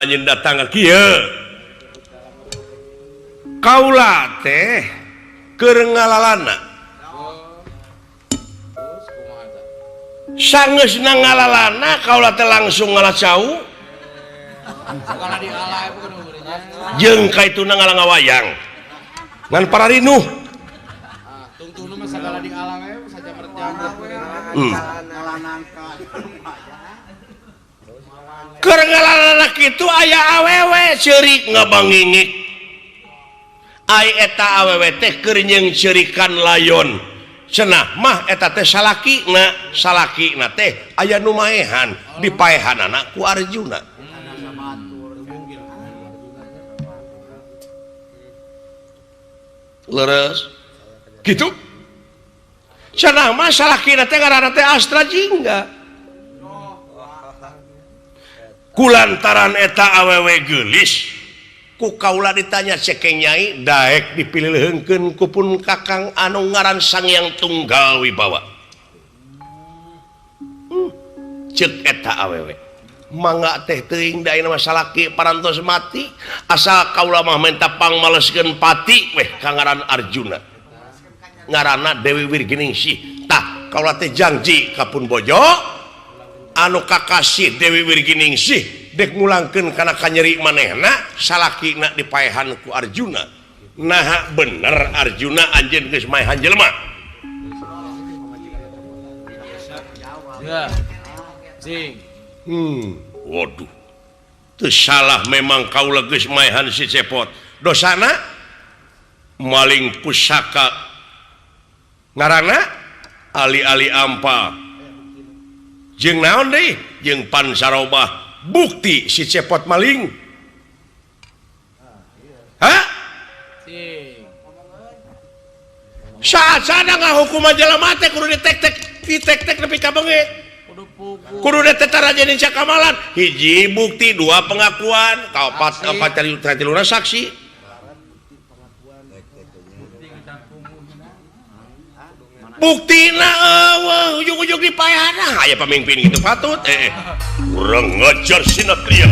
Anjeun datang ka kieu. Kaula teh keur ngalalana. Sangeusna ngalalana kaula teh langsung ngalacau. Jeung kaituna ngalangawayang. Ngan pararinuh. Keur ngalalana kitu aya awewe ceurik ngabangingik. Ai eta awewe teh keur nyeungceurikan layon. Cenah mah eta teh salakina, salakina teh aya nu maehan, dipaehanana ku Arjuna. Leres kitu. Cenah mah salakina teh ngaranna teh Astra Jingga. Kulantaran eta awewe geulis ku kaula ditanya cekeng nyai daek dipilihkeun ku pun kakang anu ngaran Sang Hyang Tunggal Wibawa. Ceuk eta awewe mangga teh teuing da ayeuna mah salaki parantos mati asal kaula mah menta pangmaleskeun pati weh ka ngaran Arjuna ngaranna Dewi Wirginingsih. Tah kaula teh janji ka pun bojo anu kakasih Dewi Wirginingsih dek ngulangkeun kana kanyeri manehna salakina dipaehan ku Arjuna. Naha bener Arjuna anjeun geus maehan jelema. Waduh. Teu salah memang kaula geus maehan si Cepot. Dosana maling pusaka ngaranna ali-ali ampa. Jeung naon deui? Jeung pansarobah. Bukti si Cepot maling. Hah? Saat-saat ngahukuman jelema teh kudu ditek-tek, ditek-tek nepi ka beungeut. Kudu ditetara jadi cakamalan. Hiji bukti, dua pengakuan, kaopat opat tiluna saksi. Buktina eueuh ujug-ujug dipaehana aya pamimpin gitu patut. Urang ngajar sinatria.